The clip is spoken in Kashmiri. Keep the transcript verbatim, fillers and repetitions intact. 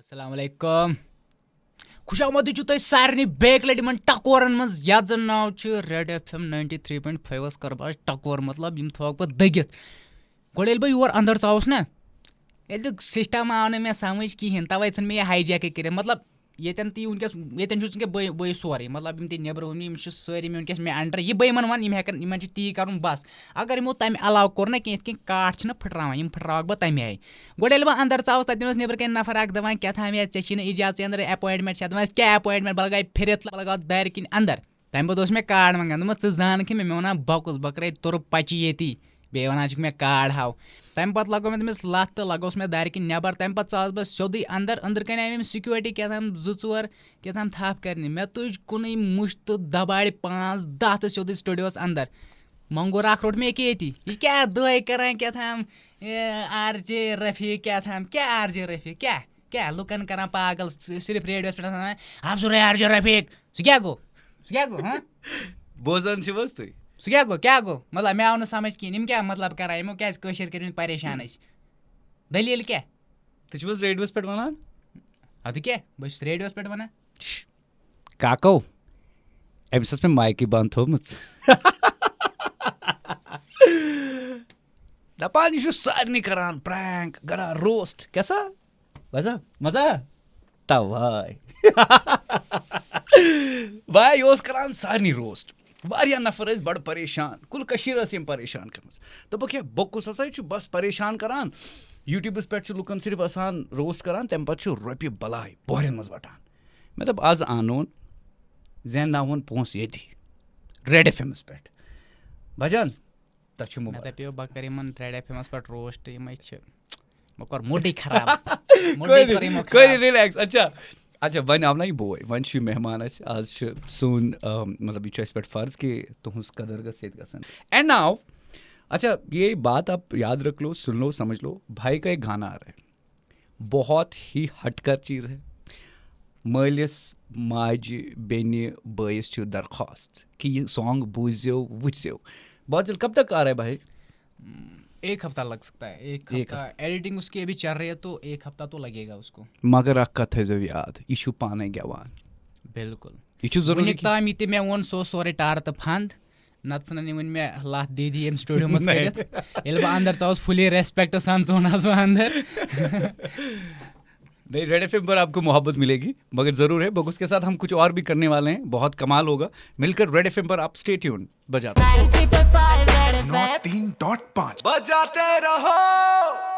السلام علیکم۔ خوش آمدید چھُو تۄہہِ سارنٕے بیٚیہِ اَکہِ لَٹہِ یِمَن ٹکورَن منٛز، یَتھ زَن ناو چھُ Red F M ninety three point فایوَس کَرٕ بہٕ آز ٹکور، مطلب، یِم تھاوَکھ بہٕ دٔگِتھ۔ گۄڈٕ ییٚلہِ بہٕ یور اَندَر ژاوُس نا، ییٚلہِ تہِ سِسٹَم آو نہٕ مےٚ سَمٕجھ کِہیٖنۍ، تَوَے ژھُن مےٚ یہِ ہاے جیکٕے کٔرِتھ۔ مطلب، ییٚتٮ۪ن تہِ وٕنکیٚس، ییٚتٮ۪ن چھُس وٕنکیٚس بٕے، بٕے سورُے۔ مطلب، یِم تہِ نیٚبرٕ وٕنہِ، یِم چھِ سٲری مےٚ وٕنکیٚس مےٚ under۔ یہِ بہٕ یِمَن وَنہٕ، یِم ہٮ۪کَن، یِمَن چھُ تی کَرُن بَس۔ اگر یِمو تَمہِ علاوٕ کوٚر نہ کینٛہہ، یِتھ کٔنۍ کاٹھ چھِنہ پھٕٹراوان، یِم پھٕٹراوَکھ بہٕ تَمہِ آیہِ۔ گۄڈٕ ییٚلہِ بہٕ اَندَر ژاوُس، تَتٮ۪ن اوس نیٚبرٕ کَنۍ نفر اَکھ دَپان، "کیٛاہ تام یا ژےٚ چھی نہٕ اِجازتٕے اَندَر appointment چھِ؟" اَتھ دوٚپمَس، "کیٛاہ appointment؟" بہٕ لَگاوٕ پھِرِتھ، لَگاوٕ دارِ کِنۍ اَندَر۔ تَمہِ پَتہٕ اوس مےٚ کارڈ منٛگان، دوٚپمَس، "ژٕ زانکھٕ مےٚ؟" مےٚ وَنان، "بۄکُس، بہٕ کَرَے تُرٕ پَچہِ ییٚتی، بیٚیہِ وَنان چھُکھ مےٚ کارڈ ہاو۔" تَمہِ پَتہٕ لَگوو مےٚ تٔمِس لَتھ تہٕ لَگوس مےٚ دارِ کِنۍ نٮ۪بَر۔ تَمہِ پَتہٕ ژاس بہٕ سیوٚدُے اَندَر۔ أنٛدرٕ کَنہِ آیہِ مےٚ security کیٛاہ تام زٕ ژور کیٛاہ تام تھَپھ کَرنہِ۔ مےٚ تُج کُنُے مُشت تہٕ دَباڑِ پانٛژھ دَہ تہٕ سیوٚدُے studioس اَندَر۔ مۄنٛگُر اَکھ روٚٹ مےٚ ییٚکیٛاہ ییٚتی۔ یہِ کیٛاہ دۄہَے کَران کیٛاہ تام، یہِ آر جے رفیٖق کیٛاہ تام، کیٛاہ آر جے رفیٖق، کیٛاہ؟ کیٛاہ لُکن کران پاگل، س-، صرف ریڈیوس پٮ۪ٹھ آسان ونان، "افضل آر جے رفیٖق، سُہ کیٛاہ گوٚو؟ سُہ کیٛاہ گوٚو، ہاں؟ بوزان چھِو حظ تُہۍ؟ سُہ کیٛاہ گوٚو، کیٛاہ گوٚو؟" مطلب، مےٚ آو نہٕ سمجھ کِہیٖنۍ، یِم کیٛاہ مطلب کران، یِمو کیٛازِ کٲشِر کٔرمٕتۍ پریشان أسۍ؟ دٔلیٖل کیٛاہ؟ تُہۍ چھِو حظ ریڈیوس پٮ۪ٹھ ونان؟ اَدٕ کیٛاہ، بہٕ چھُس ریڈیوس پٮ۪ٹھ ونان۔ شش، کاکو، أمِس ٲس مےٚ مایکٕے بنٛد تھٲومٕژ۔ دپان، یہِ چھُ سارنٕے کران prank، کران roast۔ کیٛاہ سا؟ مزہ؟ مزہ؟ تواے۔ بھائی، یہِ اوس کران سارنٕے roast۔ واریاہ نفر ٲسۍ بڑٕ پریشان، کُل کٔشیٖر ٲس یِم پریشان کٔرمٕژ۔ دوٚپُکھ، ہے، بۄکُس ہسا چھُ بس پریشان کران، YouTubeس پٮ۪ٹھ چھُ لُکن صرف آسان roast کران، تمہِ پتہٕ چھُ رۄپیہِ بلاے بوہرٮ۪ن منٛز وٹان۔ مےٚ دوٚپ، از انون، زینناوُن پونٛسہٕ ییٚتی، ریڈ ایف ایمس پٮ۪ٹھ۔ بجان، تۄہہِ چھُ مےٚ مُبارک۔ دَپیو، بہٕ کَرٕ یِمَن ریڈ ایف ایمَس پٮ۪ٹھ roast، یِمَے چھِ، مےٚ کوٚر موٗڈٕے خراب۔ موٗڈٕے کٔرِو، کوٚر یِمو کٔرِو خراب۔ Relax۔ اچھا، اچھا، وۄنۍ آو نہ یہِ بوے، وۄنۍ چھُ یہِ مہمان اَسہِ، آز چھُ سون، آ، مطلب، یہِ چھُ اَسہِ پٮ۪ٹھ فرض کہِ تُہٕنٛز قدر گٔژھ ییٚتہِ گژھٕنۍ۔ And now، اچھا، یہ بات آپ یاد رکھ لو، سن لو، سمجھ لو، بھائی کا ایک گانا آ رہا ہے، بہت ہی ہٹ کر چیز ہے۔ مٲلِس، ماجہِ، بیٚنہِ، بٲیِس چھِ درخواست کہِ یہِ song بوٗزِو، وٕچھزیو۔ بادل، کب تک آ رہا ہے بھائی؟ ایک ہفتہ لگ سکتا ہے، ایک ایک ہفتہ۔ ایڈیٹنگ اس کی ابھی چل رہی ہے، تو ایک ہفتہ تو لگے گا اس کو۔ مگر اکھ کتھ تھٲیزیو یاد، یہِ چھُ پانے گٮ۪وان۔ بالکل۔ یہِ چھُ ضروٗری وٕنیُک کہِ تام یہِ تہِ مےٚ ووٚن، سُہ اوس سورُے ٹارٕ تہٕ پھنٛد۔ نتہٕ ژھٕنن یہِ وۄنۍ مےٚ لَتھ دِتھ ییٚمہِ studioہس منٛز نہ۔ کٔڑِتھ۔ ییٚلہِ بہٕ اندر ژاوُس، fully respect سان ژوٚن حظ بہٕ اندر۔ نہیں، ریڈ ایف ایم پر آپ کو محبت ملے گی، مگر ضرور ہے، بگس کے ساتھ ہم کچھ اور بھی کرنے والے ہیں، بہت کمال ہوگا۔ ملکر ریڈ ایف ایم پر آپ stay tuned بجاتے ہیں۔ نو تین ڈاٹ پانچ بجاتے رہو۔